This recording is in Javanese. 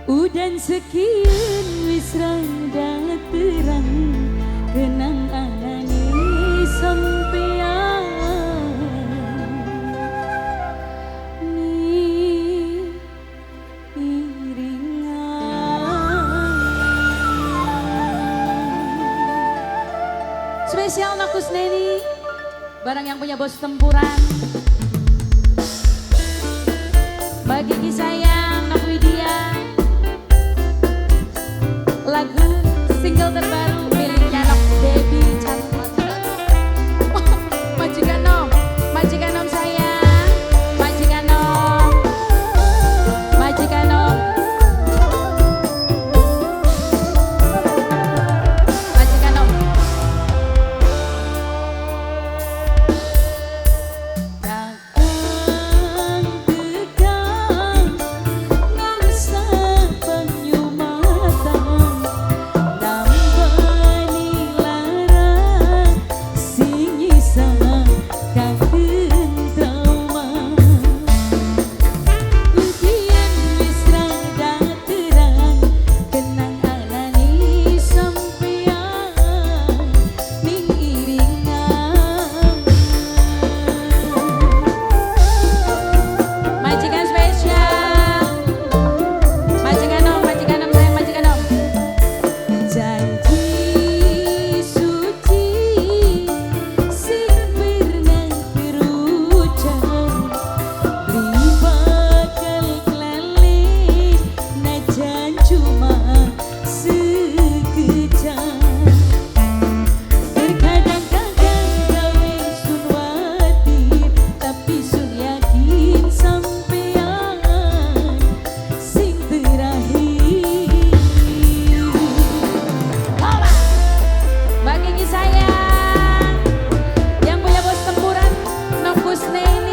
Udan sekian wis rada terang, kenang anane sampeyan ni iringan. Spesial Nakus Neni, barang yang punya bos tempuran. Bagi kisah Nok Widya, lagu single terbaru miliknya Nok Debbie Cantik. Majikan Nom, majikan Nom sayang, majikan Nom, majikan Nom, majikan Nom. Kakang tegang ngangsa penyumatan, nambani lara sing nyisa kangen trauma. Ujian wis rada terang, kenang anane sampeyan ning iringan. Majikan spesial, majikan Om, majikan Om sayang, majikan Om. Janji suci sing pernah terucap, beli bakal kelalen najan cuma sekejap. Terkadang kadang gawe sun watir, tapi sun yakin sampeyan sing terakhir. Hola. Mbak Kiki sayang, yang punya bos tempuran Nokus Neni.